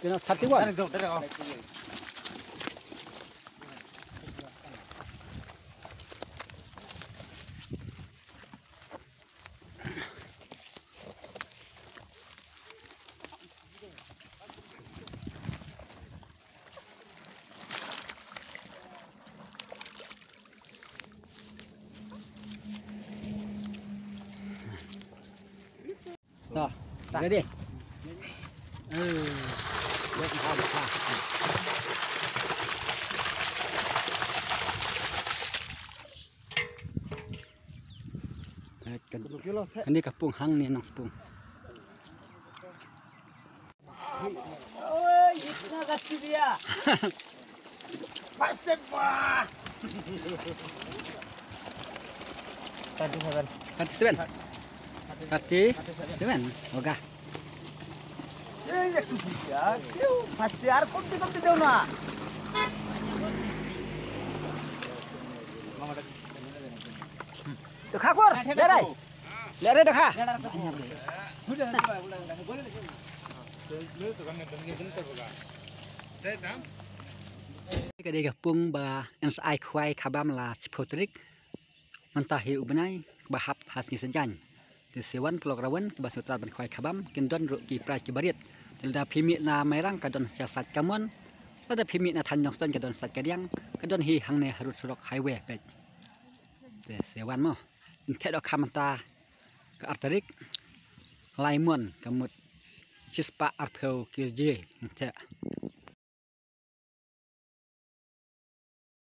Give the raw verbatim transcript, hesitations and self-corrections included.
Kena thirty-one. Dah, ready. Eh, wait, ha, ha. Eh, kan, kan ni ka pung hang ni nang pung. Oi, itna gasti dia. Pasti wah. Thirty-seven. Thirty-seven. Thirty-seven. Oga. Eh, ya tu dia. Pasti ar kom ti kom ti dona. Mama dah. Dekha kor, lere. Lere dekha. Ka dei ka pung ba yn sa ai khwai khabam la shiphew tarik. Mynta hi u bnai kaba hap ha sngi Saitjaiñ. Te sa wan ki lok rawan kiba sngewtynnat ban khwai khabam kin don ruh ki prize kiba rit. Te lada phi mih na Mairang ka don sha sait Kamon. Lada phi mih na thaiñ Nongstoiñ ka don sait Kadiang. Ka don hi hangne harud surok highway peit. Te sa wan mo. Yn theh dohkha mynta ka ar tarik. Lai mon ka mut shispah arphew kg yn theh.